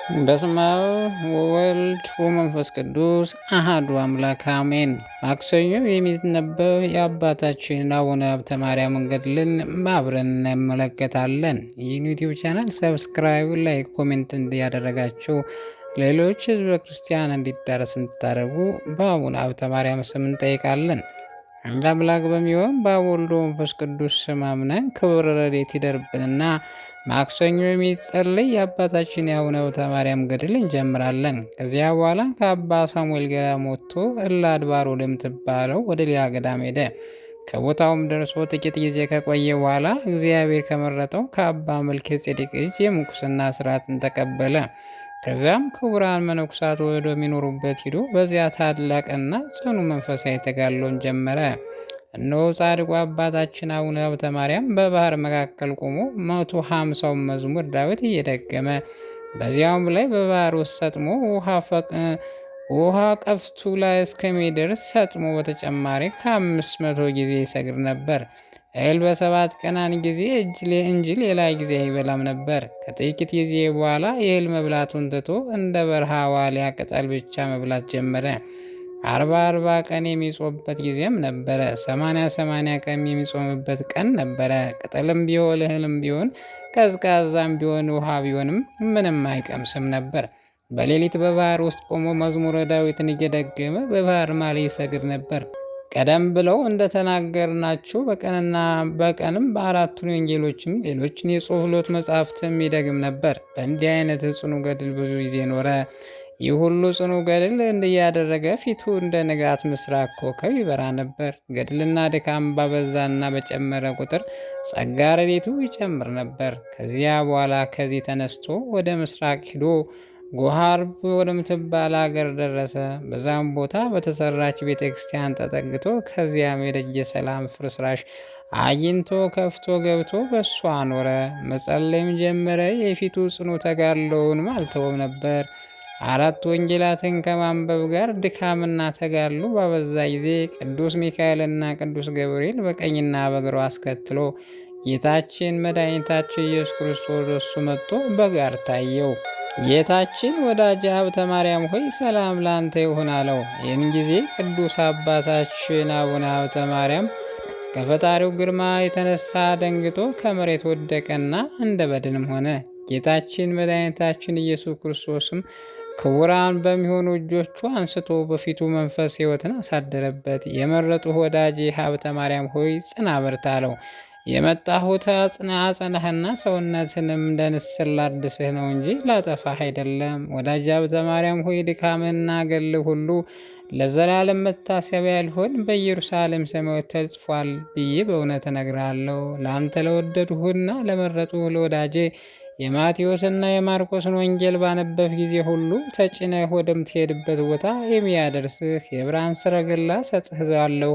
በስመ አብ ወወልድ ወመንፈስ ቅዱስ አሐዱ አምላክ አሜን። ማክሰኞ የሚነበብ የአባታችን አቡነ ሀብተ ማርያምን ገድልን አብረን እንመለከታለን። ይህን YouTube channel subscribe፣ like፣ comment እንዲያደረጋችሁ ሌሎች ሕዝበ ክርስቲያን እንዲዳረስ እንድታደርጉ በአቡነ ሀብተ ማርያም ስም እንጠይቃለን። አንድ አምላክ በሚሆን በአብ ወልድ ወመንፈስ ቅዱስ ስም አምነን ክብር ረድኤት ይደርብንና ማክሰኞ የሚጸለይ የአባታችን የአቡነ ሀብተ ማርያም ገድል እንጀምራለን። ከዚያ በኋላ ከአባ ሳሙኤል ገዳም ወጥቶ እለ አድባር ወደምትባለው ወደ ሌላ ገዳም ሄደ። ከቦታውም ደርሶ ጥቂት ጊዜ ከቆየ በኋላ እግዚአብሔር ከመረጠው ከአባ መልከ ጼዴቅ እጅ የምንኩስና ስርዓትን ተቀበለ። ከዚያም ክቡራን መነኩሳት ወደሚኖሩበት ሂዶ በዚያ ታላቅና ጽኑ መንፈሳዊ ተጋድሎን ጀመረ። እነሆ ጻድቁ አባታችን አቡነ ሀብተ ማርያም በባህር መካከል ቆሞ 150ውን መዝሙር ዳዊት እየደገመ በዚያውም ላይ በባህር ውስጥ ሰጥሞ ውሃ ቀፍቱ ላይ እስከሚደርስ ሰጥሞ በተጨማሪ ከ500 ጊዜ ይሰግድ ነበር። እህል በ7 ቀን አንድ ጊዜ እንጂ ሌላ ጊዜ አይበላም ነበር። ከጥቂት ጊዜ በኋላ የእህል መብላቱን ትቶ እንደ በረሃ ዋልያ ቅጠል ብቻ መብላት ጀመረ። 40 40 ቀን የሚጾምበት ጊዜም ነበረ። 80 80 ቀን የሚጾምበት ቀን ነበረ። ቅጠልም ቢሆን እህልም ቢሆን ቀዝቃዛም ቢሆን ውሃ ቢሆንም ምንም አይቀምስም ነበር። በሌሊት በባህር ውስጥ ቆሞ መዝሙረ ዳዊትን እየደገመ በባህር ማል ይሰግድ ነበር። ቀደም ብለው እንደተናገርናቸው በቀንና በቀንም በአራቱን ወንጌሎችም ሌሎችን የጸሎት መጻሕፍትም ይደግም ነበር። በእንዲህ አይነት ጽኑ ገድል ብዙ ጊዜ ኖረ። ይህ ሁሉ ጽኑ ገድል እንዲያደረገ ፊቱ እንደ ንጋት ምስራቅ ኮከብ ይበራ ነበር። ገድልና ድካም ባበዛና በጨመረ ቁጥር ጸጋ ረድኤቱ ይጨምር ነበር። ከዚያ በኋላ ከዚህ ተነስቶ ወደ ምስራቅ ሂዶ ጎሃርብ ወደምትባል አገር ደረሰ። በዛም ቦታ በተሰራች ቤተ ክርስቲያን ተጠግቶ ከዚያም የደጀ ሰላም ፍርስራሽ አግኝቶ ከፍቶ ገብቶ በእሷ አኖረ። መጸለይም ጀመረ። የፊቱ ጽኑ ተጋድሎውንም አልተወም ነበር። አራት ወንጌላትን ከማንበብ ጋር ድካምና ተጋድሎ ባበዛ ጊዜ ቅዱስ ሚካኤልና ቅዱስ ገብርኤል በቀኝና በግሩ አስከትሎ ጌታችን መድኃኒታችን ኢየሱስ ክርስቶስ ወደሱ መጥቶ በጋር ታየው። ጌታችን ወዳጄ ሀብተ ማርያም ሆይ ሰላም ላንተ ይሁን አለው። ይህን ጊዜ ቅዱስ አባታችን አቡነ ሀብተ ማርያም ከፈጣሪው ግርማ የተነሳ ደንግጦ ከመሬት ወደቀና እንደ በድንም ሆነ። ጌታችን መድኃኒታችን ኢየሱስ ክርስቶስም ክቡራን በሚሆኑ እጆቹ አንስቶ በፊቱ መንፈስ ሕይወትን አሳደረበት። የመረጡህ ወዳጄ ሀብተ ማርያም ሆይ ጽና፣ በርታ አለው። የመጣሁት አጸናህና ሰውነትንም እንደ ንስር ላድስህ ነው እንጂ ላጠፋህ አይደለም። ወዳጄ ሀብተ ማርያም ሆይ ድካምህና ገድልህ ሁሉ ለዘላለም መታሰቢያ ሊሆን በኢየሩሳሌም ሰማያዊት ተጽፏል ብዬ በእውነት እነግርሃለሁ። ለአንተ ለወደድሁና ለመረጡህ ለወዳጄ የማቴዎስና የማርቆስን ወንጌል ባነበብህ ጊዜ ሁሉ ተጭነህ ወደምትሄድበት ቦታ የሚያደርስህ የብርሃን ሰረገላ እሰጥሃለሁ።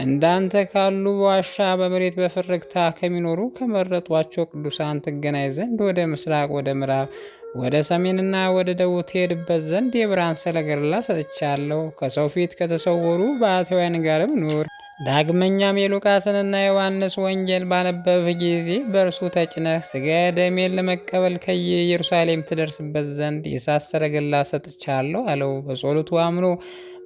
እንዳንተ ካሉ በዋሻ በመሬት በፍርግታ ከሚኖሩ ከመረጧቸው ቅዱሳን ትገናኝ ዘንድ ወደ ምስራቅ፣ ወደ ምዕራብ፣ ወደ ሰሜንና ወደ ደቡብ ትሄድበት ዘንድ የብርሃን ሰረገላ ሰጥቻለሁ። ከሰው ፊት ከተሰወሩ ባሕታውያን ጋርም ኑር። ዳግመኛም የሉቃስንና የዮሐንስ ወንጌል ባነበብህ ጊዜ በእርሱ ተጭነህ ሥጋ ደሜን ለመቀበል ከኢየሩሳሌም ትደርስበት ዘንድ የእሳት ሰረገላ ሰጥቻለሁ አለው። በጸሎቱ አምኖ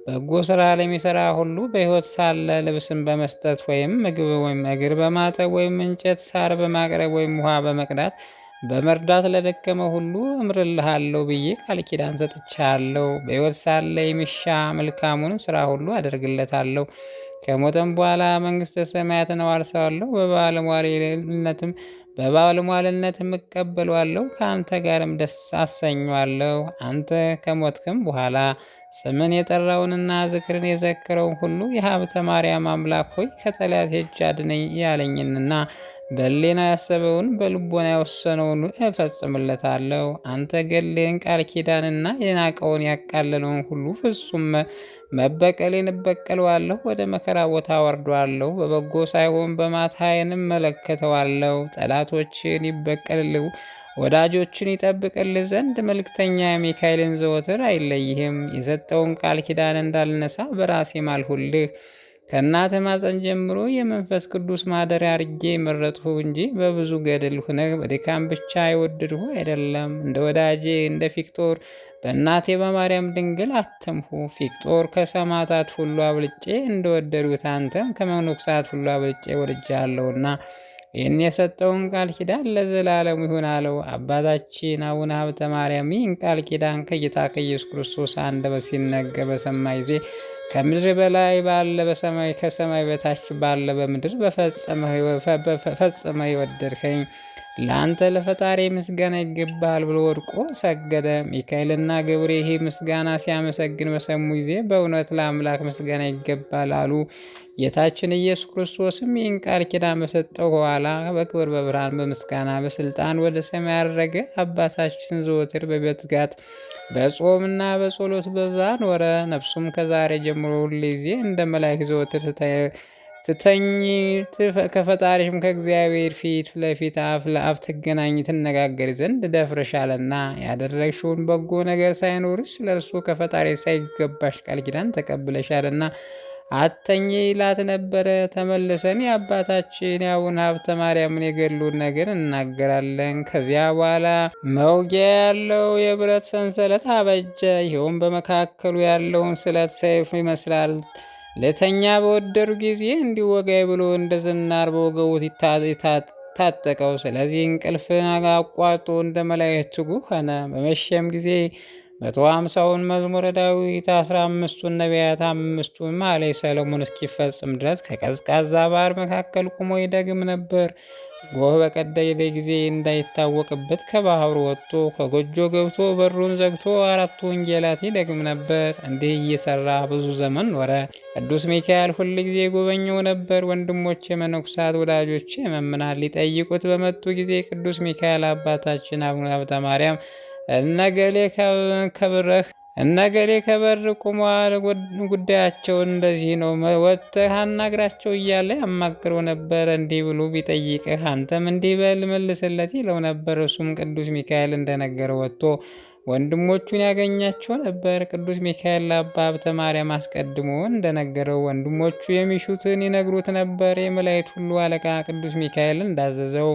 በጎ ሥራ ለሚሠራ ሁሉ በሕይወት ሳለ ልብስን በመስጠት ወይም ምግብ ወይም እግር በማጠብ ወይም እንጨት ሳር በማቅረብ ወይም ውሃ በመቅዳት በመርዳት ለደከመ ሁሉ እምርልሃለሁ ብዬ ቃል ኪዳን ሰጥቻለሁ። በሕይወት ሳለ የሚሻ መልካሙን ሥራ ሁሉ አደርግለታለሁ። ከሞተም በኋላ መንግሥተ ሰማያትን አወርሰዋለሁ። በባለሟልነትም እቀበለዋለሁ። ከአንተ ጋርም ደስ አሰኘዋለሁ። አንተ ከሞትክም በኋላ ስምን የጠራውንና ዝክርን የዘከረውን ሁሉ የሀብተ ማርያም አምላክ ሆይ ከጠላት እጅ አድነኝ ያለኝንና በሌና ያሰበውን በልቦና የወሰነውን እፈጽምለታለሁ። አንተ ገድልህን ቃል ኪዳንና የናቀውን ያቃለለውን ሁሉ ፍጹም መበቀሌን እበቀለዋለሁ። ወደ መከራ ቦታ ወርደዋለሁ። በበጎ ሳይሆን በማታ ዓይን እመለከተዋለሁ። ጠላቶችን ይበቀልልህ ወዳጆችን ይጠብቅልህ ዘንድ መልእክተኛ ሚካኤልን ዘወትር አይለይህም። የሰጠውን ቃል ኪዳን እንዳልነሳ በራሴ ማልሁልህ። ከእናትህ ማፀን ጀምሮ የመንፈስ ቅዱስ ማደሪያ አድርጌ የመረጥሁ እንጂ በብዙ ገድል ሁነህ በድካም ብቻ የወደድሁ አይደለም። እንደ ወዳጄ እንደ ፊቅጦር በእናቴ በማርያም ድንግል አተምሁ። ፊቅጦር ከሰማዕታት ሁሉ አብልጬ እንደወደድሁት አንተም ከመነኮሳት ሁሉ አብልጬ ወድጄሃለሁና ይህን የሰጠውን ቃል ኪዳን ለዘላለሙ ይሁን አለው። አባታችን አቡነ ሀብተ ማርያም ይህን ቃል ኪዳን ከጌታ ከኢየሱስ ክርስቶስ አንደበት ሲነገር በሰማ ጊዜ ከምድር በላይ ባለ በሰማይ ከሰማይ በታች ባለ በምድር በፈጸመ የወደድከኝ ለአንተ ለፈጣሪ ምስጋና ይገባሃል ብሎ ወድቆ ሰገደ። ሚካኤልና ገብርኤል ይህ ምስጋና ሲያመሰግን በሰሙ ጊዜ በእውነት ለአምላክ ምስጋና ይገባል አሉ። ጌታችን ኢየሱስ ክርስቶስም ይህን ቃል ኪዳን በሰጠው በኋላ በክብር በብርሃን በምስጋና በስልጣን ወደ ሰማይ ያረገ። አባታችን ዘወትር በትጋት በጾምና በጸሎት በዛ ኖረ። ነፍሱም ከዛሬ ጀምሮ ሁልጊዜ እንደ መላእክት ዘወትር ትተኝ ከፈጣሪሽም ከእግዚአብሔር ፊት ለፊት አፍ ለአፍ ትገናኝ ትነጋገር ዘንድ ደፍረሻልና ያደረግሽውን በጎ ነገር ሳይኖርሽ ስለ እርሱ ከፈጣሪ ሳይገባሽ ቃል ኪዳን ተቀብለሻልና አተኝ ይላት ነበረ። ተመልሰን የአባታችን የአቡነ ሀብተ ማርያምን የገድሉን ነገር እናገራለን። ከዚያ በኋላ መውጊያ ያለው የብረት ሰንሰለት አበጀ። ይኸውም በመካከሉ ያለውን ስለት ሰይፍ ይመስላል። ለተኛ በወደዱ ጊዜ እንዲወጋይ ብሎ እንደ ዝናር በወገቡ ታጠቀው። ስለዚህ እንቅልፍን አቋርጦ እንደ መላእክት ትጉህ ሆነ። በመሸም ጊዜ 150ውን መዝሙረ ዳዊት፣ 15ቱን ነቢያት፣ 5ቱን መኃልየ ሰሎሞን እስኪፈጽም ድረስ ከቀዝቃዛ ባህር መካከል ቆሞ ይደግም ነበር። ጎህ በቀደደ ጊዜ እንዳይታወቅበት ከባህሩ ወጥቶ ከጎጆ ገብቶ በሩን ዘግቶ 4ቱ ወንጌላት ይደግም ነበር። እንዲህ እየሰራ ብዙ ዘመን ኖረ። ቅዱስ ሚካኤል ሁል ጊዜ ጎበኘው ነበር። ወንድሞቼ መነኩሳት፣ ወዳጆቼ መምናን ሊጠይቁት በመጡ ጊዜ ቅዱስ ሚካኤል አባታችን አቡነ ሀብተ ማርያም እነገሌ ከብረህ እነገሌ ከበር ቆመዋል፣ ጉዳያቸው እንደዚህ ነው፣ ወጥተህ አናግራቸው እያለ ያማክረው ነበር። እንዲህ ብሎ ቢጠይቅህ አንተም እንዲህ በል መልስለት ይለው ነበር። እርሱም ቅዱስ ሚካኤል እንደነገረው ወጥቶ ወንድሞቹን ያገኛቸው ነበር። ቅዱስ ሚካኤል ለአባ ሀብተ ማርያም አስቀድሞ እንደነገረው ወንድሞቹ የሚሹትን ይነግሩት ነበር። የመላእክት ሁሉ አለቃ ቅዱስ ሚካኤል እንዳዘዘው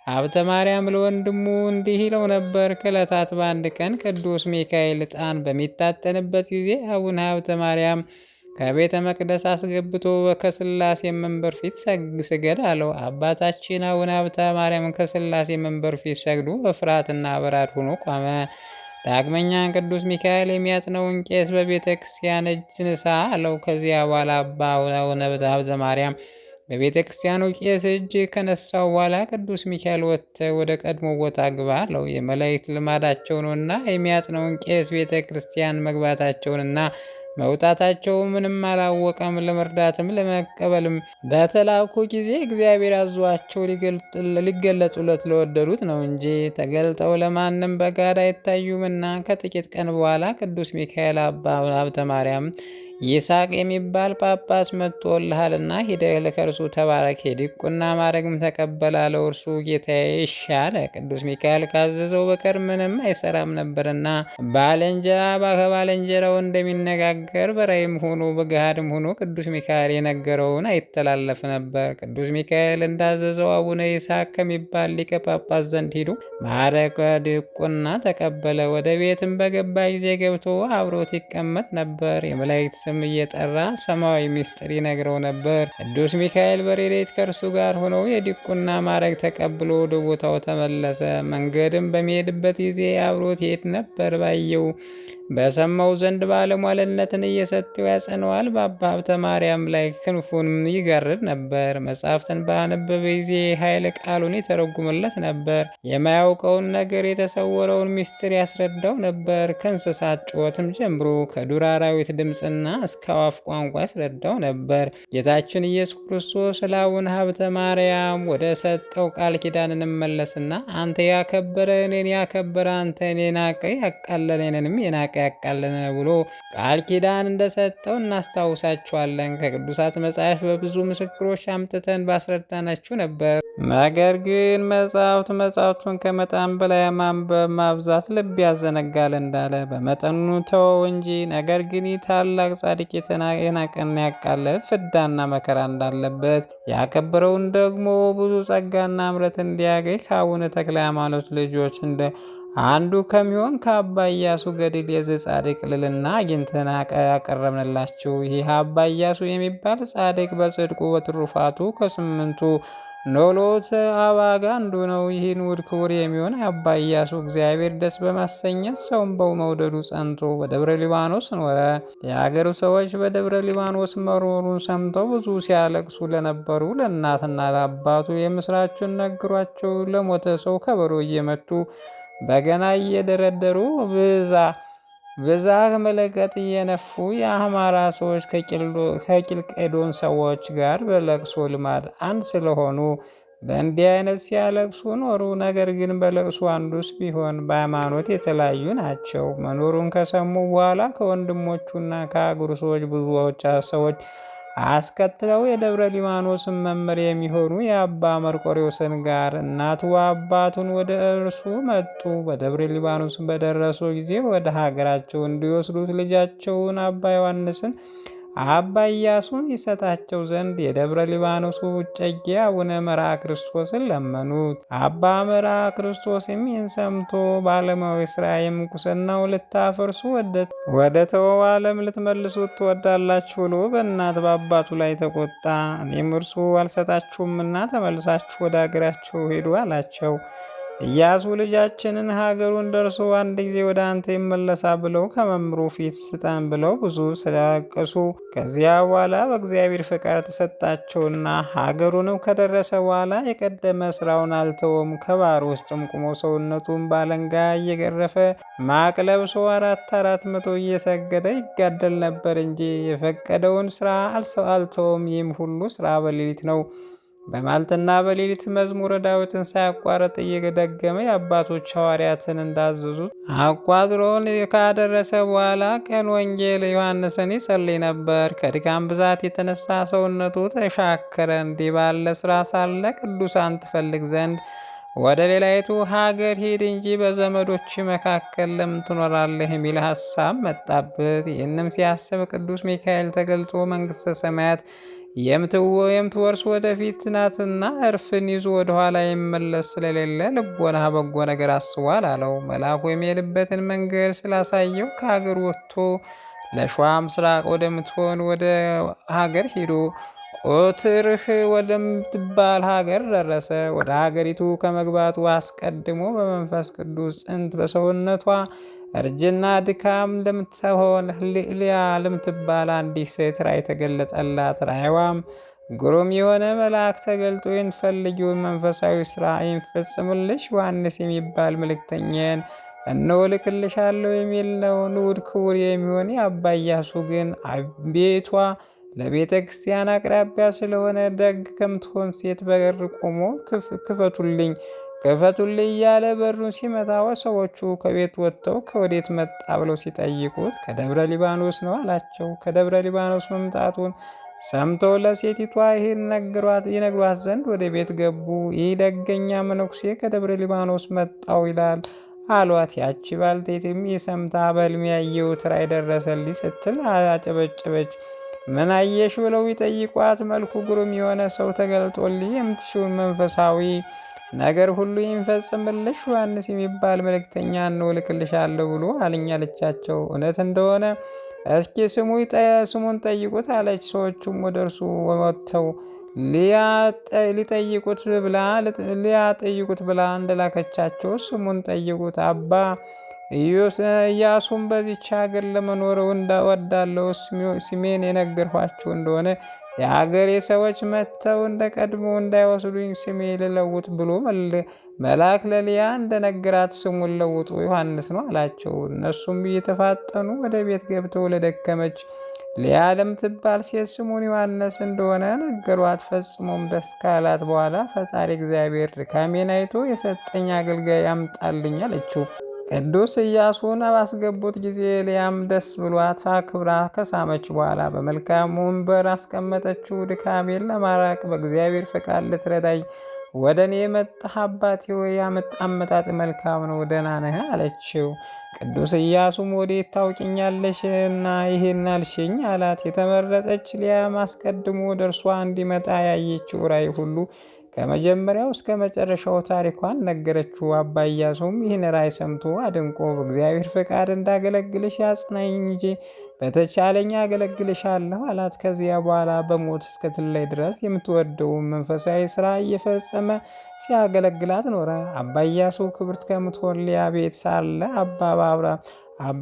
ሀብተ ማርያም ለወንድሙ እንዲህ ይለው ነበር። ከዕለታት በአንድ ቀን ቅዱስ ሚካኤል ዕጣን በሚታጠንበት ጊዜ አቡነ ሀብተ ማርያም ከቤተ መቅደስ አስገብቶ ከሥላሴ መንበር ፊት ስገድ አለው። አባታችን አቡነ ሀብተ ማርያም ከሥላሴ መንበር ፊት ሰግዶ በፍርሃትና በራድ ሆኖ ቆመ። ዳግመኛ ቅዱስ ሚካኤል የሚያጥነውን ቄስ በቤተ ክርስቲያን እጅ ንሳ አለው። ከዚያ በኋላ አባ አቡነ ሀብተ ማርያም በቤተ ክርስቲያኑ ቄስ እጅ ከነሳው በኋላ ቅዱስ ሚካኤል ወጥተህ ወደ ቀድሞ ቦታ ግባ አለው። የመላእክት ልማዳቸው ነውና የሚያጥነውን ቄስ ቤተ ክርስቲያን መግባታቸውንና መውጣታቸው ምንም አላወቀም። ለመርዳትም ለመቀበልም በተላኩ ጊዜ እግዚአብሔር አዟቸው ሊገለጹለት ለወደዱት ነው እንጂ ተገልጠው ለማንም በጋድ አይታዩምና። ከጥቂት ቀን በኋላ ቅዱስ ሚካኤል አባ ሀብተ ማርያም ይስሐቅ የሚባል ጳጳስ መጥቶልሃልና ሂደህ ከእርሱ ተባረክ፣ የዲቁና ማዕረግም ተቀበል አለው። እርሱ ጌታዬ እሺ አለ። ቅዱስ ሚካኤል ካዘዘው በቀር ምንም አይሰራም ነበርና ባልንጀራ ከባልንጀራው እንደሚነጋገር በራእይም ሆኖ በገሃድም ሆኖ ቅዱስ ሚካኤል የነገረውን አይተላለፍ ነበር። ቅዱስ ሚካኤል እንዳዘዘው አቡነ ይስሐቅ ከሚባል ሊቀ ጳጳስ ዘንድ ሂዶ ማዕረገ ዲቁና ተቀበለ። ወደ ቤትም በገባ ጊዜ ገብቶ አብሮት ይቀመጥ ነበር። የመላእክት ስም እየጠራ ሰማያዊ ምስጢር ይነግረው ነበር። ቅዱስ ሚካኤል በሌሊት ከእርሱ ጋር ሆኖ የዲቁና ማዕረግ ተቀብሎ ወደ ቦታው ተመለሰ። መንገድም በሚሄድበት ጊዜ አብሮት ይሄድ ነበር። ባየው በሰማው ዘንድ ባለሟልነትን እየሰጠው ያጸነዋል። በአባ ሀብተ ማርያም ላይ ክንፉን ይጋርድ ነበር። መጽሐፍትን ባነበበ ጊዜ ኃይለ ቃሉን ይተረጉምለት ነበር። የማያውቀውን ነገር የተሰወረውን ምስጢር ያስረዳው ነበር። ከእንስሳት ጩኸትም ጀምሮ ከዱር አራዊት ድምፅና እስከ አዋፍ ቋንቋ ያስረዳው ነበር። ጌታችን ኢየሱስ ክርስቶስ ለአቡነ ሀብተ ማርያም ወደ ሰጠው ቃል ኪዳን እንመለስና አንተ ያከበረ እኔን ያከበረ አንተ እኔን ናቀ ያቃለለ እኔንም የናቀ ያቃለለ ብሎ ቃል ኪዳን እንደሰጠው እናስታውሳችኋለን። ከቅዱሳት መጽሐፍ በብዙ ምስክሮች አምጥተን ባስረዳናችሁ ነበር። ነገር ግን መጽሐፍቱን ከመጠን በላይ ማንበብ ማብዛት ልብ ያዘነጋል እንዳለ በመጠኑ ተወው እንጂ። ነገር ግን ይህ ታላቅ ጻድቅ የናቀና ያቃለለ ፍዳና መከራ እንዳለበት፣ ያከበረውን ደግሞ ብዙ ጸጋና ምሕረት እንዲያገኝ ከአቡነ ተክለ ሃይማኖት ልጆች እንደ አንዱ ከሚሆን ከአባ ኢያሱ ገድል የዚህ ጻድቅ ልልና አግኝተን ያቀረብንላችሁ። ይህ አባ ኢያሱ የሚባል ጻድቅ በጽድቁ በትሩፋቱ ከስምንቱ ኖሎት አባጋ አንዱ ነው። ይህን ውድ ክቡር የሚሆን አባ ኢያሱ እግዚአብሔር ደስ በማሰኘት ሰውን በመውደዱ ጸንቶ በደብረ ሊባኖስ ኖረ። የአገሩ ሰዎች በደብረ ሊባኖስ መኖሩን ሰምተው ብዙ ሲያለቅሱ ለነበሩ ለእናትና ለአባቱ የምስራቹን ነግሯቸው ለሞተ ሰው ከበሮ እየመቱ በገና እየደረደሩ ብዛ ብዛ መለከት እየነፉ የአማራ ሰዎች ከቂልቄዶን ሰዎች ጋር በለቅሶ ልማድ አንድ ስለሆኑ በእንዲህ አይነት ሲያለቅሱ ኖሩ። ነገር ግን በለቅሶ አንዱስ ቢሆን በሃይማኖት የተለያዩ ናቸው። መኖሩን ከሰሙ በኋላ ከወንድሞቹና ከአገሩ ሰዎች ብዙዎች ሰዎች አስከትለው የደብረ ሊባኖስን መምህር የሚሆኑ የአባ መርቆሬዎስን ጋር እናቱ አባቱን ወደ እርሱ መጡ። በደብረ ሊባኖስ በደረሱ ጊዜ ወደ ሀገራቸው እንዲወስዱት ልጃቸውን አባ ዮሐንስን አባ ኢያሱን ይሰጣቸው ዘንድ የደብረ ሊባኖሱ እጨጌ አቡነ መርሐ ክርስቶስን ለመኑት። አባ መርሐ ክርስቶስም ይህን ሰምቶ በዓለማዊ ሥራ የምንኩስናው ልታፈርሱ ወደ ተወው ዓለም ልትመልሱት ትወዳላችሁ ብሎ በእናት በአባቱ ላይ ተቆጣ። እኔም እርሱ አልሰጣችሁምና ተመልሳችሁ ወደ አገራችሁ ሄዱ አላቸው። ኢያሱ ልጃችንን ሀገሩን ደርሶ አንድ ጊዜ ወደ አንተ ይመለሳ ብለው ከመምሩ ፊት ስጠን ብለው ብዙ ስላለቀሱ ከዚያ በኋላ በእግዚአብሔር ፈቃድ ተሰጣቸውና ሀገሩንም ከደረሰ በኋላ የቀደመ ስራውን አልተወም። ከባሕር ውስጥም ቁሞ ሰውነቱን ባለንጋ እየገረፈ ማቅ ለብሶ 400 እየሰገደ ይጋደል ነበር እንጂ የፈቀደውን ስራ አልተወም። ይህም ሁሉ ስራ በሌሊት ነው። በማልትና በሌሊት መዝሙረ ዳዊትን ሳያቋረጥ እየደገመ የአባቶች ሐዋርያትን እንዳዘዙት አቋጥሮን ካደረሰ በኋላ ቀን ወንጌል ዮሐንስን ይጸልይ ነበር። ከድካም ብዛት የተነሳ ሰውነቱ ተሻከረ። እንዲህ ባለ ስራ ሳለ ቅዱሳን ትፈልግ ዘንድ ወደ ሌላይቱ ሀገር ሂድ እንጂ በዘመዶች መካከል ለምን ትኖራለህ? የሚል ሀሳብ መጣበት። ይህንም ሲያስብ ቅዱስ ሚካኤል ተገልጦ መንግሥተ ሰማያት የምትወርስ ወደፊት ናትና እርፍን ይዞ ወደኋላ የሚመለስ ስለሌለ ልቦና በጎ ነገር አስቧል አለው። መልአኩ የሚሄድበትን መንገድ ስላሳየው ከሀገር ወጥቶ ለሸዋ ምስራቅ ወደምትሆን ወደ ሀገር ሄዶ ቆትርህ ወደምትባል ሀገር ደረሰ። ወደ ሀገሪቱ ከመግባቱ አስቀድሞ በመንፈስ ቅዱስ ጽንት በሰውነቷ እርጅና ድካም ለምትሆን ልያ ለምትባል አንዲት ሴት ራእይ ተገለጠላት። ራእይዋም ግሩም የሆነ መልአክ ተገልጦ የምትፈልጊውን መንፈሳዊ ስራ የሚፈጽምልሽ ዮሐንስ የሚባል መልእክተኛን እነሆ እልክልሻለሁ የሚል ነው። ንዑድ ክቡር የሚሆን የአባ ኢያሱ ግን ቤቷ ለቤተ ክርስቲያን አቅራቢያ ስለሆነ ደግ ከምትሆን ሴት በር ቆሞ ክፈቱልኝ ክፈቱልኝ እያለ በሩን ሲመታ ሰዎቹ ከቤት ወጥተው ከወዴት መጣ ብለው ሲጠይቁት ከደብረ ሊባኖስ ነው አላቸው። ከደብረ ሊባኖስ መምጣቱን ሰምተው ለሴቲቷ ይህን ይነግሯት ዘንድ ወደ ቤት ገቡ። ይህ ደገኛ መነኩሴ ከደብረ ሊባኖስ መጣው ይላል አሏት። ያቺ ባልቴትም የሰምታ በሕልሜ ያየሁት ራእይ ደረሰልኝ ስትል አጨበጨበች። ምን አየሽ ብለው ይጠይቋት መልኩ ግሩም የሆነ ሰው ተገልጦልኝ የምትሽውን መንፈሳዊ ነገር ሁሉ የሚፈጽምልሽ ዮሐንስ የሚባል መልእክተኛ ነው እልክልሻለሁ ብሎ አለኝ አለቻቸው። እውነት እንደሆነ እስኪ ስሙን ጠይቁት አለች። ሰዎቹም ወደ እርሱ ወጥተው ሊያጠይቁት ብላ እንደላከቻቸው ስሙን ጠይቁት። አባ ኢያሱም በዚች ሀገር ለመኖር እወዳለሁ፣ ስሜን የነገርኋችሁ እንደሆነ የአገሬ ሰዎች መጥተው እንደ ቀድሞ እንዳይወስዱኝ ስሜ ልለውጥ ብሎ መልአክ ለልያ እንደነገራት ስሙን ለውጦ ዮሐንስ ነው አላቸው። እነሱም እየተፋጠኑ ወደ ቤት ገብተው ለደከመች ልያ ለምትባል ሴት ስሙን ዮሐንስ እንደሆነ ነገሯት። ፈጽሞም ደስ ካላት በኋላ ፈጣሪ እግዚአብሔር ድካሜን አይቶ የሰጠኝ አገልጋይ ያምጣልኝ አለችው። ቅዱስ ኢያሱን ባስገቡት ጊዜ ልያም ደስ ብሏት አክብራ ከሳመች በኋላ በመልካም ወንበር አስቀመጠችው። ድካሜን ለማራቅ በእግዚአብሔር ፈቃድ ልትረዳኝ ወደ እኔ የመጣህ አባቴ ወይ አመጣጥ መልካም ነው፣ ደህና ነህ አለችው። ቅዱስ ኢያሱም ወዴት ታውቂኛለሽና ይህን አልሽኝ አላት። የተመረጠች ሊያም አስቀድሞ ወደ እርሷ እንዲመጣ ያየችው ራእይ ሁሉ ከመጀመሪያው እስከ መጨረሻው ታሪኳን ነገረችው። አባ ኢያሱም ይህን ራእይ ሰምቶ አድንቆ በእግዚአብሔር ፈቃድ እንዳገለግልሽ ያጽናኝ እንጂ በተቻለኝ አገለግልሻለሁ አላት። ከዚያ በኋላ በሞት እስክትለይ ድረስ የምትወደውን መንፈሳዊ ሥራ እየፈጸመ ሲያገለግላት ኖረ። አባ ኢያሱ ክብርት ከምትሆን ሊያ ቤት ሳለ አባ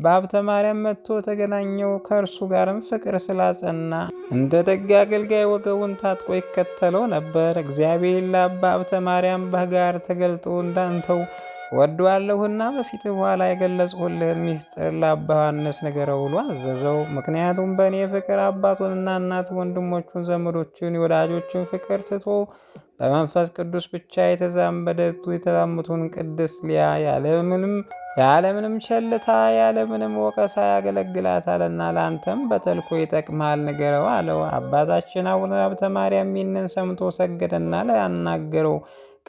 ሀብተ ማርያም መጥቶ ተገናኘው። ከእርሱ ጋርም ፍቅር ስላጸና እንደ ደግ አገልጋይ ወገቡን ታጥቆ ይከተለው ነበር። እግዚአብሔር ለአባ ሀብተ ማርያም በጋር ተገልጦ እንዳንተው ወድዋለሁና በፊት በኋላ የገለጽሁልህን ሚስጥር ለአባ ዮሐንስ ንገረው ብሎ አዘዘው። ምክንያቱም በእኔ ፍቅር አባቱንና እናቱ፣ ወንድሞቹን፣ ዘመዶቹን፣ የወዳጆቹን ፍቅር ትቶ በመንፈስ ቅዱስ ብቻ የተዛመቱን ቅድስት ሊያ ያለምንም ቸልታ ያለምንም ወቀሳ ያገለግላታልና ለአንተም በተልኮ ይጠቅምሃል ንገረው አለው። አባታችን አቡነ ሀብተ ማርያም ይህንን ሰምቶ ሰገደና ላናገረው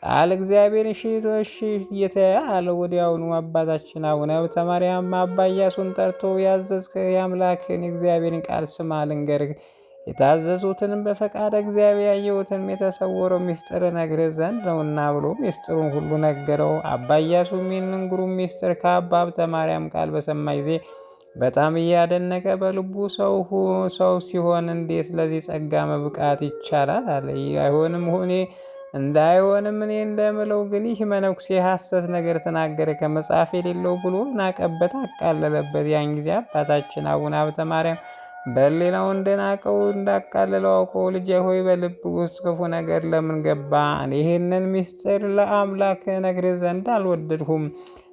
ቃል እግዚአብሔር እሺ እሺ ጌታዬ አለው። ወዲያውኑ አባታችን አቡነ ሀብተ ማርያም አባ ኢያሱን ጠርቶ ያዘዝከ የአምላክን የእግዚአብሔርን ቃል ስማ ልንገርህ የታዘዙትንም በፈቃደ እግዚአብሔር ያየሁትንም የተሰወረው ምስጢር እነግርህ ዘንድ ነውና ብሎ ምስጢሩን ሁሉ ነገረው። አባ ኢያሱም ይህንን ግሩም ምስጢር ከአባ ሀብተ ማርያም ቃል በሰማ ጊዜ በጣም እያደነቀ በልቡ ሰው ሲሆን እንዴት ለዚህ ጸጋ መብቃት ይቻላል? አለ። አይሆንም ሆኔ እንዳይሆንም እኔ እንደምለው ግን ይህ መነኩሴ ሐሰት ነገር ተናገረ ከመጽሐፍ የሌለው ብሎ ናቀበት፣ አቃለለበት። ያን ጊዜ አባታችን አቡነ ሀብተ ማርያም በሌላው እንደናቀው እንዳቃለለው አውቆ ልጄ ሆይ በልብ ውስጥ ክፉ ነገር ለምን ገባ? እኔ ይህንን ምስጢር ለአምላክ እነግርህ ዘንድ አልወደድሁም።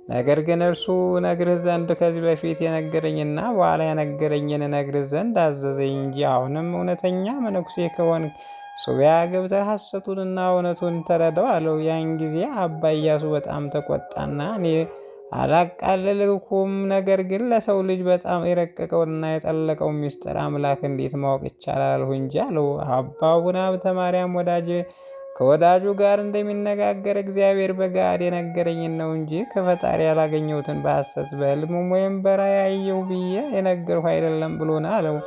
ነገር ግን እርሱ እነግርህ ዘንድ ከዚህ በፊት የነገረኝና በኋላ የነገረኝን እነግርህ ዘንድ አዘዘኝ እንጂ። አሁንም እውነተኛ መነኩሴ ከሆንክ ሱባዔ ገብተህ ሐሰቱንና እውነቱን ተረዳው አለው። ያን ጊዜ አባ ኢያሱ በጣም ተቆጣና እኔ አላቃለልኩም፣ ነገር ግን ለሰው ልጅ በጣም የረቀቀውንና የጠለቀው ምስጢር አምላክ እንዴት ማወቅ ይቻላል አልሁ እንጂ አለው። አባ አቡነ ሀብተ ማርያም ወዳጅ ከወዳጁ ጋር እንደሚነጋገር እግዚአብሔር በገሃድ የነገረኝን ነው እንጂ ከፈጣሪ ያላገኘሁትን በሐሰት በሕልሙም ወይም በራእይ አየሁ ብዬ የነገርሁ አይደለም ብሎና አለው።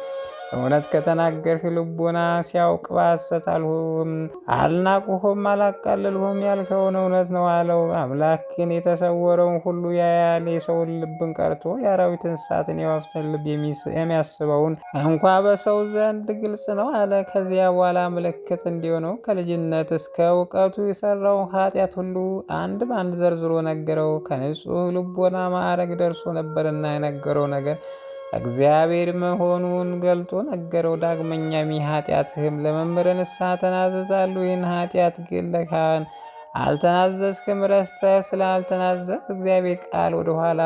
እውነት ከተናገርህ ልቡና ሲያውቅ በሐሰት አልሁም አልናቁሁም አላቃልልሁም ያልከውን እውነት ነው አለው። አምላክ ግን የተሰወረውን ሁሉ ያያል። የሰውን ልብን ቀርቶ የአራዊት እንስሳትን የወፍትን ልብ የሚያስበውን እንኳ በሰው ዘንድ ግልጽ ነው አለ። ከዚያ በኋላ ምልክት እንዲሆነው ከልጅነት እስከ እውቀቱ የሰራውን ኃጢአት ሁሉ አንድ በአንድ ዘርዝሮ ነገረው። ከንጹሕ ልቦና ማዕረግ ደርሶ ነበርና የነገረው ነገር እግዚአብሔር መሆኑን ገልጦ ነገረው። ዳግመኛም ይህ ኃጢአትህም ለመምህረ ንስሐ ተናዘዛሉ። ይህን ኃጢአት ግን ለካህን አልተናዘዝክም፣ ረስተህ ስላልተናዘዝህ እግዚአብሔር ቃል ወደኋላ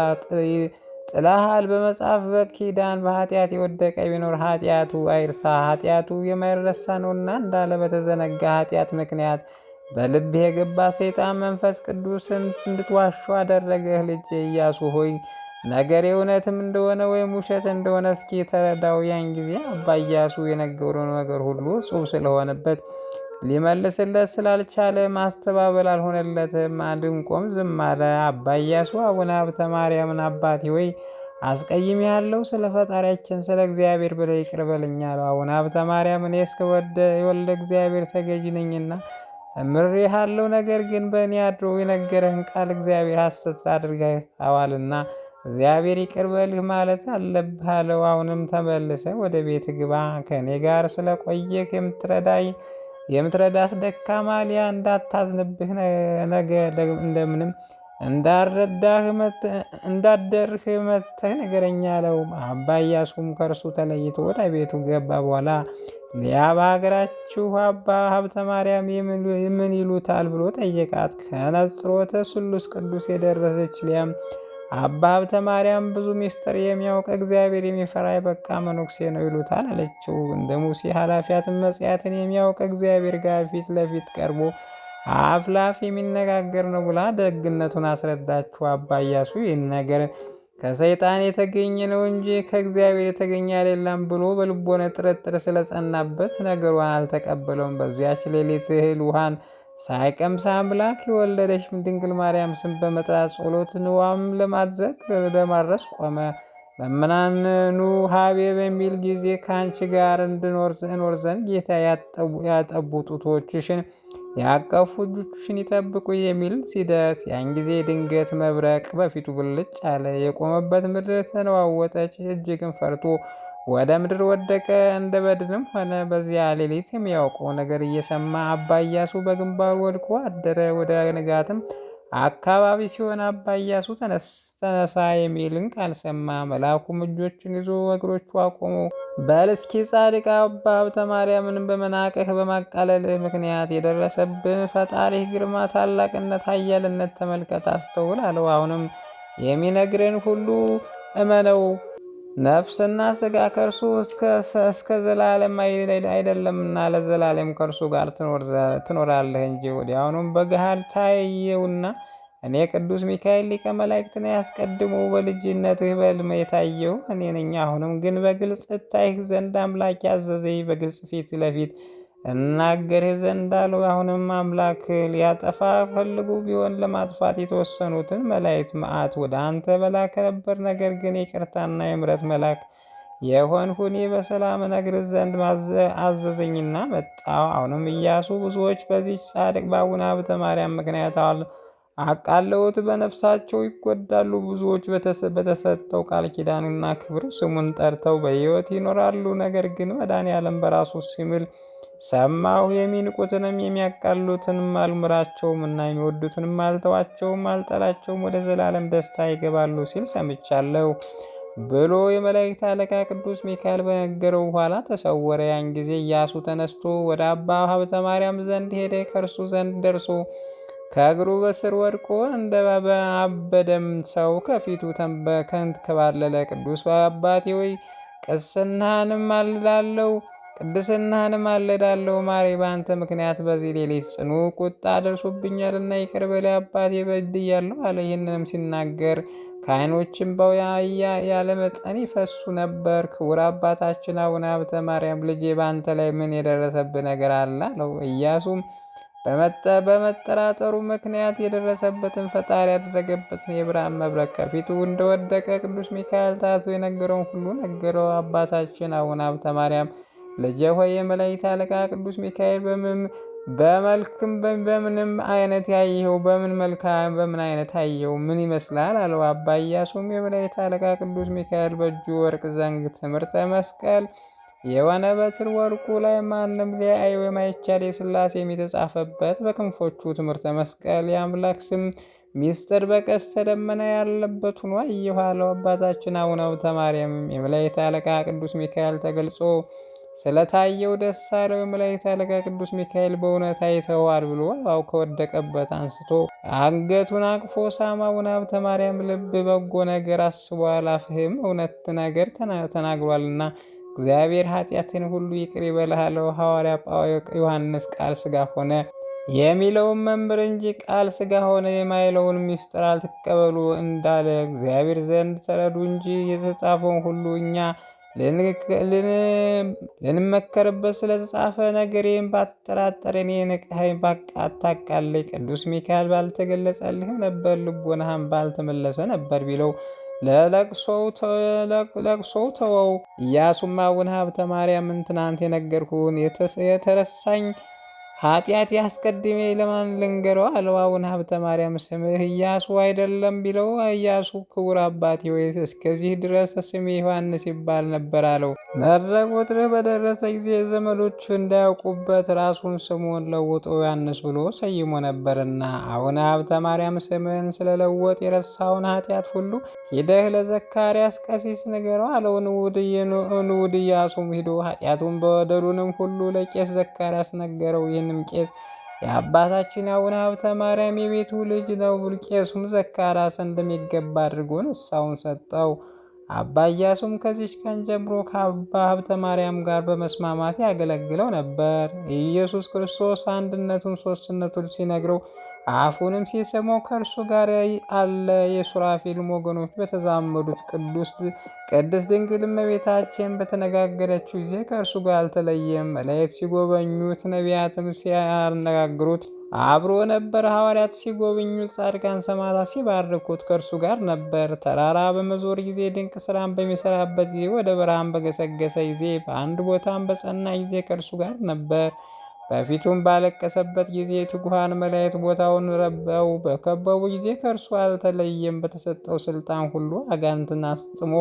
ጥለሃል። በመጽሐፍ በኪዳን በኃጢአት የወደቀ ቢኖር ኃጢአቱ አይርሳ፣ ኃጢአቱ የማይረሳ ነውና እንዳለ በተዘነጋ ኃጢአት ምክንያት በልብህ የገባ ሰይጣን መንፈስ ቅዱስን እንድትዋሹ አደረገህ። ልጄ ኢያሱ ሆይ ነገር እውነትም እንደሆነ ወይም ውሸት እንደሆነ እስኪ ተረዳው። ያን ጊዜ አባ ኢያሱ የነገረውን ነገር ሁሉ ጹብ ስለሆነበት ሊመልስለት ስላልቻለ ማስተባበል አልሆነለትም። አድንቆም ዝም አለ። አባ ኢያሱ አቡነ ሀብተ ማርያምን አባቴ ወይ አስቀይሜ ያለው ስለ ፈጣሪያችን ስለ እግዚአብሔር ብለህ ይቅር በለኝ አለው። አቡነ ሀብተ ማርያም እኔ እስከ ወልደ እግዚአብሔር ተገዥ ነኝና እምሬሃለሁ። ነገር ግን በእኔ አድሮ የነገረህን ቃል እግዚአብሔር ሐሰት አድርገኸዋልና እግዚአብሔር ይቅር በልህ ማለት አለብህ አለው። አሁንም ተመልሰ ወደ ቤት ግባ፣ ከእኔ ጋር ስለቆየህ የምትረዳት ደካማ ሊያ እንዳታዝንብህ ነገ እንደምንም እንዳደርህ መጥተህ ንገረኝ አለው። አባ ኢያሱም ከእርሱ ተለይቶ ወደ ቤቱ ገባ። በኋላ ሊያ በሀገራችሁ አባ ሀብተ ማርያም ምን ይሉታል ብሎ ጠየቃት። ከነጽሮተ ስሉስ ቅዱስ የደረሰች ሊያም አባ ሀብተ ማርያም ብዙ ምስጢር የሚያውቅ እግዚአብሔር የሚፈራ የበቃ መነኩሴ ነው ይሉታል አለችው። እንደ ሙሴ ኃላፊያትን መጽያትን የሚያውቅ እግዚአብሔር ጋር ፊት ለፊት ቀርቦ አፍ ለአፍ የሚነጋገር ነው ብላ ደግነቱን አስረዳችው። አባ ኢያሱ ይህን ነገር ከሰይጣን የተገኘ ነው እንጂ ከእግዚአብሔር የተገኘ አይደለም ብሎ በልቦነ ጥርጥር ስለጸናበት ነገሯን አልተቀበለውም። በዚያች ሌሊት እህል ውሃን ሳይቀምስ አምላክ የወለደች ድንግል ማርያም ስም በመጥራት ጸሎት ንዋም ለማድረግ ለማድረስ ቆመ። መምናን ኑ ሀቤ በሚል ጊዜ ከአንቺ ጋር እንድኖር እኖር ዘንድ ጌታ ያጠቡ ጡቶችሽን ያቀፉ እጆችሽን ይጠብቁ የሚል ሲደርስ ያን ጊዜ ድንገት መብረቅ በፊቱ ብልጭ አለ። የቆመበት ምድር ተነዋወጠች። እጅግን ፈርቶ ወደ ምድር ወደቀ፣ እንደ በድንም ሆነ። በዚያ ሌሊት የሚያውቀው ነገር እየሰማ አባ ኢያሱ በግንባሩ ወድቆ አደረ። ወደ ንጋትም አካባቢ ሲሆን አባ ኢያሱ ተነሳ የሚልን ቃል ሰማ። መልአኩም እጆቹን ይዞ እግሮቹ አቆመው። በል እስኪ ጻድቅ አባ ሀብተ ማርያምን በመናቅህ በማቃለልህ ምክንያት የደረሰብን ፈጣሪህ ግርማ፣ ታላቅነት፣ ኃያልነት ተመልከት፣ አስተውል አለው። አሁንም የሚነግርን ሁሉ እመነው። ነፍስና ስጋ ከእርሱ እስከ ዘላለም አይደለምና ለዘላለም ከእርሱ ጋር ትኖራለህ እንጂ። ወዲያውኑም በገሃድ ታየውና እኔ ቅዱስ ሚካኤል ሊቀ መላእክት ነኝ፣ አስቀድሞ በልጅነትህ በሕልም የታየሁ እኔ ነኝ። አሁንም ግን በግልጽ እታይህ ዘንድ አምላክ ያዘዘኝ በግልጽ ፊት ለፊት እናገርህ ዘንድ አለው። አሁንም አምላክ ሊያጠፋ ፈልጉ ቢሆን ለማጥፋት የተወሰኑትን መላእክት መዓት ወደ አንተ በላከ ነበር። ነገር ግን ይቅርታና የምሕረት መልአክ የሆንሁ እኔ በሰላም እነግርህ ዘንድ አዘዘኝና መጣሁ። አሁንም ኢያሱ ብዙዎች በዚች ጻድቅ በአቡነ ሀብተ ማርያም ምክንያት አቃለውት በነፍሳቸው ይጎዳሉ። ብዙዎች በተሰጠው ቃል ኪዳንና ክብር ስሙን ጠርተው በሕይወት ይኖራሉ። ነገር ግን መድኃኔዓለም በራሱ ሲምል ሰማሁ። የሚንቁትንም የሚያቃሉትንም አልምራቸውም እና የሚወዱትንም አልተዋቸውም አልጠላቸውም፣ ወደ ዘላለም ደስታ ይገባሉ ሲል ሰምቻለሁ ብሎ የመላእክት አለቃ ቅዱስ ሚካኤል በነገረው በኋላ ተሰወረ። ያን ጊዜ ኢያሱ ተነስቶ ወደ አባ ሀብተ ማርያም ዘንድ ሄደ። ከእርሱ ዘንድ ደርሶ ከእግሩ በስር ወድቆ እንደ አበደም ሰው ከፊቱ ተንከባለለ። ቅዱስ አባቴ ወይ ቅስናህንም አልዳለው ቅድስናህንም አልዳለው ማሬ፣ በአንተ ምክንያት በዚህ ሌሊት ጽኑ ቁጣ ደርሶብኛልና ይቅር በለኝ አባቴ በድያለሁ አለ። ይህንንም ሲናገር ከዓይኖቹ እንባው ያለ መጠን ይፈሱ ነበር። ክቡር አባታችን አቡነ ሀብተ ማርያም ልጄ በአንተ ላይ ምን የደረሰብህ ነገር አለ አለው። ኢያሱም በመጠራጠሩ ምክንያት የደረሰበትን ፈጣሪ ያደረገበትን የብርሃን መብረቅ ከፊቱ እንደወደቀ ቅዱስ ሚካኤል ታቶ የነገረውን ሁሉ ነገረው። አባታችን አቡነ ሀብተ ማርያም ልጄ ሆይ የመላእክት አለቃ ቅዱስ ሚካኤል በመልክም በምንም አይነት ያየኸው በምን መልካ በምን አይነት አየኸው ምን ይመስላል አለው። አባ ኢያሱም የመላእክት አለቃ ቅዱስ ሚካኤል በእጁ ወርቅ ዘንግ ትምህርተ መስቀል የሆነ በትር ወርቁ ላይ ማንም ሊያየው የማይቻል የሥላሴ የተጻፈበት በክንፎቹ ትምህርተ መስቀል የአምላክ ስም ሚስጥር በቀስተ ደመና ያለበት ሆኖ አየሁ አለው። አባታችን አቡነ ሀብተ ማርያም የመላእክት አለቃ ቅዱስ ሚካኤል ተገልጾ ስለታየው ደስ አለው። የመላእክት አለቃ ቅዱስ ሚካኤል በእውነት አይተዋል ብሎ አበባው ከወደቀበት አንስቶ አንገቱን አቅፎ ሳማ። አቡነ ሀብተ ማርያም ልብ በጎ ነገር አስቧል፣ አፍህም እውነት ነገር ተናግሯልና እግዚአብሔር ኃጢአትን ሁሉ ይቅር ይበልህ አለው። ሐዋርያ ዮሐንስ ቃል ሥጋ ሆነ የሚለውን መምህር እንጂ ቃል ሥጋ ሆነ የማይለውን ምስጢር አልትቀበሉ እንዳለ እግዚአብሔር ዘንድ ተረዱ እንጂ የተጻፈውን ሁሉ እኛ ልንመከርበት ስለተጻፈ ነገሬን ባትጠራጠር እኔ ንቅኸኝ አታቃለኝ። ቅዱስ ሚካኤል ባልተገለጸልህም ነበር፣ ልቦናህም ባልተመለሰ ነበር ቢለው ለቅሶው ተወው። ኢያሱም አቡነ ሀብተ ማርያምን ትናንት የነገርኩህን የተረሳኝ ኃጢአት ያስቀድሜ ለማን ልንገረው አለው። አቡነ ሀብተ ማርያም ስምህ ኢያሱ አይደለም ቢለው ኢያሱ ክቡር አባቴ ወይ እስከዚህ ድረስ ስሜ ዮሐንስ ይባል ነበር አለው። መድረክ ቁጥርህ በደረሰ ጊዜ ዘመዶቹ እንዳያውቁበት ራሱን ስሙን ለውጦ ዮሐንስ ብሎ ሰይሞ ነበርና። አቡነ ሀብተ ማርያም ስምህን ስለለወጥ የረሳውን ኃጢአት ሁሉ ሂደህ ለዘካርያስ ቀሲስ ንገረው አለው። ንዑድ ኢያሱም ሂዶ ኃጢአቱን በደሉንም ሁሉ ለቄስ ዘካርያስ ነገረው። ይህንም ቄስ የአባታችን አቡነ ሀብተ ማርያም የቤቱ ልጅ ነው። ቄሱም ዘካርያስ እንደሚገባ አድርጎ ንስሐውን ሰጠው። አባ ኢያሱም ከዚች ቀን ጀምሮ ከአባ ሀብተ ማርያም ጋር በመስማማት ያገለግለው ነበር። ኢየሱስ ክርስቶስ አንድነቱን ሶስትነቱን ሲነግረው አፉንም ሲስመው ከእርሱ ጋር አለ። የሱራፌልም ወገኖች በተዛመዱት ቅድስት ድንግል እመቤታችን በተነጋገረችው ጊዜ ከእርሱ ጋር አልተለየም። መላእክት ሲጎበኙት፣ ነቢያትም ሲያነጋግሩት አብሮ ነበር። ሐዋርያት ሲጎበኙት፣ ጻድቃን ሰማዕታት ሲባርኩት ከእርሱ ጋር ነበር። ተራራ በመዞር ጊዜ፣ ድንቅ ስራን በሚሰራበት ጊዜ፣ ወደ በረሃም በገሰገሰ ጊዜ፣ በአንድ ቦታም በጸና ጊዜ ከእርሱ ጋር ነበር። በፊቱም ባለቀሰበት ጊዜ፣ ትጉሃን መላእክት ቦታውን ረበው በከበቡ ጊዜ ከእርሱ አልተለየም። በተሰጠው ስልጣን ሁሉ አጋንንትን አስጥሞ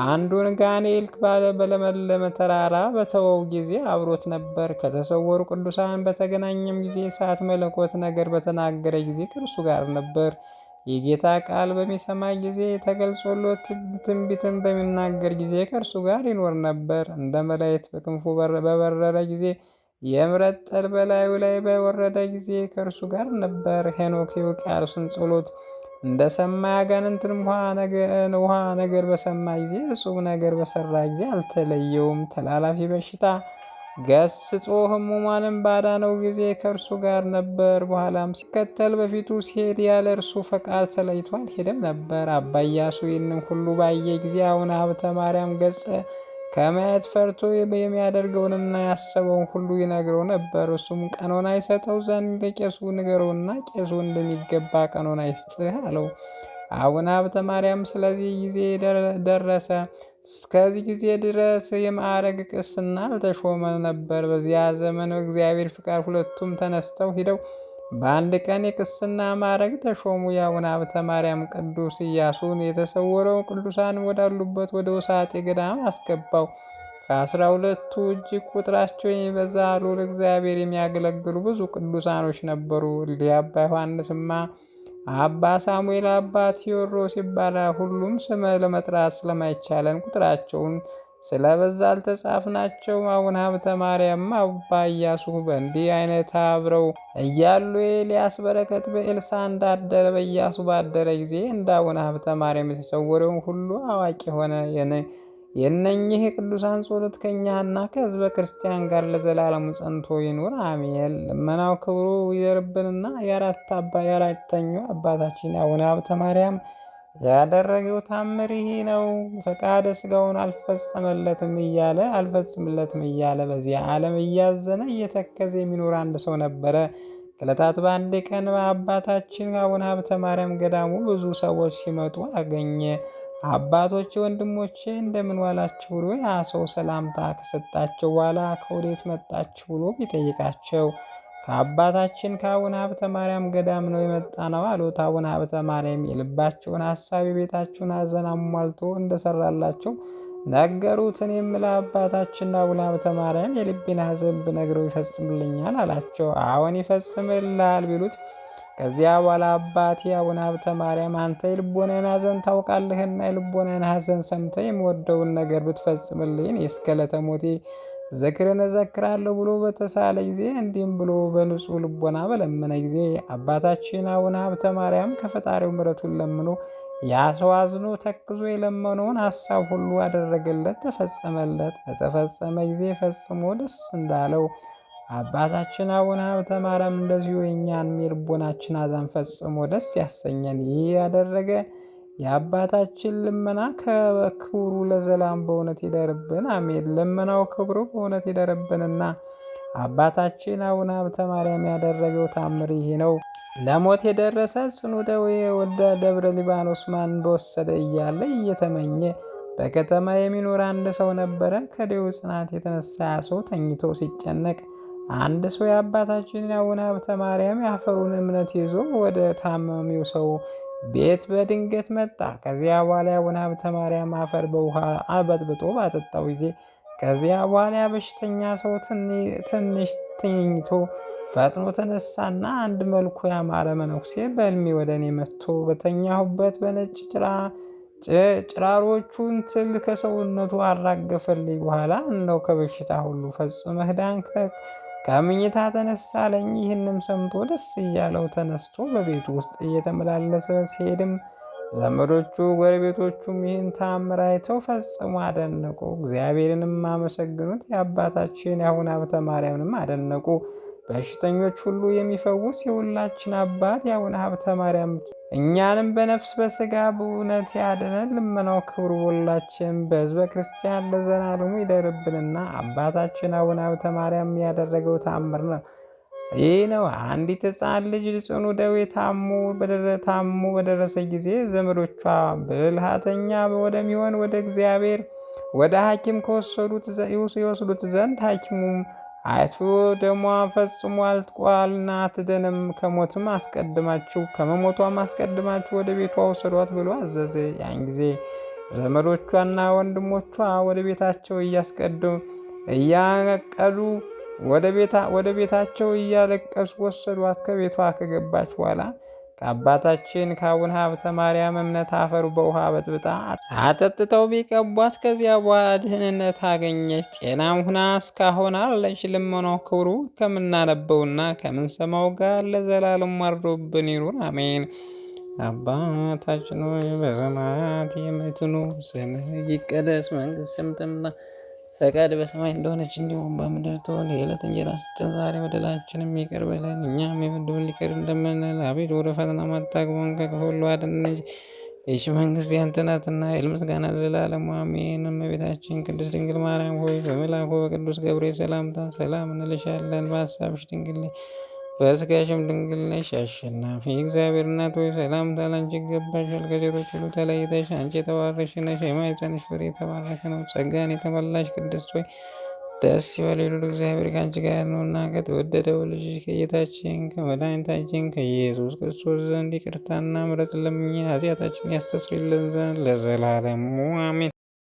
አንዱን ጋኔል ባለ በለመለመ ተራራ በተወው ጊዜ አብሮት ነበር። ከተሰወሩ ቅዱሳን በተገናኘም ጊዜ፣ እሳት መለኮት ነገር በተናገረ ጊዜ ከእርሱ ጋር ነበር። የጌታ ቃል በሚሰማ ጊዜ፣ ተገልጾሎት ትንቢትን በሚናገር ጊዜ ከእርሱ ጋር ይኖር ነበር። እንደ መላእክት በክንፉ በበረረ ጊዜ፣ የምሕረት ጠል በላዩ ላይ በወረደ ጊዜ ከእርሱ ጋር ነበር። ሄኖክ የውቅያኖስን ጸሎት እንደ ሰማ፣ ያጋንንትንም ውሃ ነገር በሰማ ጊዜ፣ እጹብ ነገር በሰራ ጊዜ አልተለየውም። ተላላፊ በሽታ ገስጾ ሕሙማንን ባዳነው ጊዜ ከእርሱ ጋር ነበር። በኋላም ሲከተል በፊቱ ሲሄድ ያለ እርሱ ፈቃድ ተለይቶ አልሄደም ነበር። አባ ኢያሱ ይህንን ሁሉ ባየ ጊዜ አቡነ ሀብተ ማርያም ገጸ ከማየት ፈርቶ የሚያደርገውንና ያሰበውን ሁሉ ይነግረው ነበር። እሱም ቀኖና ይሰጠው ዘንድ ለቄሱ ንገረውና ቄሱ እንደሚገባ ቀኖና ይስጥህ አለው። አቡነ ሀብተ ማርያም ስለዚህ ጊዜ ደረሰ። እስከዚህ ጊዜ ድረስ የማዕረግ ቅስና አልተሾመ ነበር። በዚያ ዘመን እግዚአብሔር ፍቃድ ሁለቱም ተነስተው ሂደው በአንድ ቀን የቅስና ማዕረግ ተሾሙ። የአቡነ ሀብተ ማርያም ቅዱስ ኢያሱን የተሰወረው ቅዱሳን ወዳሉበት ወደ ውሳጤ ገዳም አስገባው። ከ12ቱ እጅግ ቁጥራቸው የሚበዛ ልዑል እግዚአብሔር የሚያገለግሉ ብዙ ቅዱሳኖች ነበሩ። እሊህ አባ ዮሐንስማ፣ አባ ሳሙኤል፣ አባ ቴዎድሮስ ይባላል። ሁሉም ስመ ለመጥራት ስለማይቻለን ቁጥራቸውን ስለበዛ አልተጻፍናቸው። አቡነ ሀብተ ማርያም አባ ኢያሱ በእንዲህ አይነት አብረው እያሉ የኤልያስ በረከት በኤልሳ እንዳደረ በኢያሱ ባደረ ጊዜ እንደ አቡነ ሀብተ ማርያም የተሰወረውን ሁሉ አዋቂ ሆነ። የእነኚህ የቅዱሳን ጸሎት ከእኛና ከሕዝበ ክርስቲያን ጋር ለዘላለሙ ጸንቶ ይኑር አሜን። ልመናው ክብሩ ይደርብንና የአራተኛው አባታችን አቡነ ሀብተ ማርያም ያደረገው ታምር ይህ ነው። ፈቃደ ስጋውን አልፈጸመለትም እያለ አልፈጽምለትም እያለ በዚያ ዓለም እያዘነ እየተከዘ የሚኖር አንድ ሰው ነበረ። ከዕለታት በአንድ ቀን አባታችን አቡነ ሀብተ ማርያም ገዳሙ ብዙ ሰዎች ሲመጡ አገኘ። አባቶቼ፣ ወንድሞቼ እንደምን ዋላችሁ ብሎ ያ ሰው ሰላምታ ከሰጣቸው በኋላ ከወዴት መጣችሁ ብሎ ቢጠይቃቸው ከአባታችን ከአቡነ ሀብተ ማርያም ገዳም ነው የመጣ ነው አሉት። አቡነ ሀብተ ማርያም የልባቸውን ሀሳብ የቤታቸውን ሐዘን አሟልቶ እንደሰራላቸው ነገሩት። እኔም ለአባታችን አቡነ ሀብተ ማርያም የልቤን ሐዘን ብነግረው ይፈጽምልኛል አላቸው። አዎን ይፈጽምልሃል ቢሉት ከዚያ በኋላ አባቴ አቡነ ሀብተ ማርያም አንተ የልቦናዬን ሐዘን ታውቃለህና የልቦናዬን ሐዘን ሰምተህ የምወደውን ነገር ብትፈጽምልኝ እስከ ዕለተ ሞቴ ዝክርን እዘክራለሁ ብሎ በተሳለ ጊዜ እንዲህም ብሎ በንጹሕ ልቦና በለመነ ጊዜ አባታችን አቡነ ሀብተ ማርያም ከፈጣሪው ምሕረቱን ለምኖ ያ ሰው አዝኖ ተክዞ የለመነውን ሀሳብ ሁሉ አደረገለት፣ ተፈጸመለት። በተፈጸመ ጊዜ ፈጽሞ ደስ እንዳለው አባታችን አቡነ ሀብተ ማርያም እንደዚሁ የእኛን የልቦናችን ሐዘን ፈጽሞ ደስ ያሰኘን። ይህ ያደረገ የአባታችን ልመና ከክብሩ ለዘላም በእውነት ይደርብን፣ አሜን። ልመናው ክብሩ በእውነት ይደርብንና አባታችን አቡነ ሀብተ ማርያም ያደረገው ታምር ይህ ነው። ለሞት የደረሰ ጽኑ ደዌ ወደ ደብረ ሊባኖስ ማን በወሰደ እያለ እየተመኘ በከተማ የሚኖር አንድ ሰው ነበረ። ከደዌው ጽናት የተነሳ ሰው ተኝቶ ሲጨነቅ አንድ ሰው የአባታችን አቡነ ሀብተ ማርያም የአፈሩን እምነት ይዞ ወደ ታማሚው ሰው ቤት በድንገት መጣ። ከዚያ በኋላ የአቡነ ሀብተ ማርያም አፈር በውሃ አበጥብጦ ባጠጣው ጊዜ ከዚያ በኋላ በሽተኛ ሰው ትንሽ ተኝቶ ፈጥኖ ተነሳና አንድ መልኩ ያማረ መነኩሴ በሕልሜ ወደ እኔ መጥቶ በተኛሁበት በነጭ ጭራሮቹን ትል ከሰውነቱ አራገፈልኝ። በኋላ እነሆ ከበሽታ ሁሉ ፈጽመህ ዳንክ፣ ከምኝታ ተነሳ አለኝ። ይህንም ሰምቶ ደስ እያለው ተነስቶ በቤቱ ውስጥ እየተመላለሰ ሲሄድም ዘመዶቹ ጎረቤቶቹም ይህን ተአምር አይተው ፈጽሞ አደነቁ። እግዚአብሔርንም አመሰግኑት። የአባታችን የአቡነ ሀብተ ማርያምንም አደነቁ። በሽተኞች ሁሉ የሚፈውስ የሁላችን አባት የአቡነ ሀብተ ማርያም እኛንም በነፍስ በስጋ በእውነት ያድነን። ልመናው ክብሩ ሁላችን በሕዝበ ክርስቲያን ለዘላለሙ ይደርብንና አባታችን አቡነ ሀብተ ማርያም ያደረገው ተአምር ነው። ይህ ነው። አንዲት ሕፃን ልጅ ጽኑ ደዌ ታሞ በደረሰ ጊዜ ዘመዶቿ ብልሃተኛ ወደሚሆን ወደ እግዚአብሔር ወደ ሐኪም ይወስዱት ዘንድ ሐኪሙም አይቶ ደሟ ፈጽሞ አልቋልና አትድንም፣ ከሞትም አስቀድማችሁ ከመሞቷም አስቀድማችሁ ወደ ቤቷ ውሰዷት ብሎ አዘዘ። ያን ጊዜ ዘመዶቿና ወንድሞቿ ወደ ቤታቸው እያስቀድሙ እያቀዱ ወደ ቤታቸው እያለቀሱ ወሰዷት። ከቤቷ ከገባች በኋላ ከአባታችን ከአቡነ ሀብተ ማርያም እምነት አፈሩ በውሃ በጥብጣ አጠጥተው ቢቀቧት ከዚያ በኋላ ድህንነት አገኘች። ጤናም ሁና እስካሁን አለች። ልመናው ክብሩ ከምናነበውና ከምንሰማው ጋር ለዘላለም አድሮብን ይኑር፣ አሜን። አባታችን ሆይ በሰማያት የምትኖር፣ ስምህ ይቀደስ፣ መንግስትህ ትምጣ፣ ፈቃድ በሰማይ እንደሆነች እንዲሁም በምድር ትሁን። የዕለት እንጀራችንን ስጠን ዛሬ፣ በደላችንን ይቅር በለን እኛም የበደሉንን ይቅር እንደምንል። አቤቱ ወደ ፈተና አታግባን ከክፉ ሁሉ አድነን እንጂ ይህች መንግስት ያንተ ናትና፣ ኃይል፣ ምስጋና ለዘላለሙ አሜን። እመቤታችን ቅድስት ድንግል ማርያም ሆይ በመልአኩ በቅዱስ ገብርኤል ሰላምታ ሰላም እንልሻለን። በሐሳብሽ ድንግል ነሽ፣ በሥጋሽም ድንግል ነሽ። አሸናፊ እግዚአብሔር እናት ሆይ ሰላምታ ላንቺ ይገባሻል። ከሴቶች ሁሉ ተለይተሽ አንቺ የተባረክሽ ነሽ፣ የማኅፀንሽ ፍሬ የተባረከ ነው። ጸጋን የተመላሽ ቅድስት ሆይ ደስ ይበልሽ፣ ልዑል እግዚአብሔር ከአንቺ ጋር ነውና ከተወደደው ልጅሽ ከጌታችን ከመድኃኒታችን ከኢየሱስ ክርስቶስ ዘንድ ይቅርታና ምሕረት ለምኚ ኃጢአታችንን ያስተሰርይልን ዘንድ ለዘላለሙ አሜን።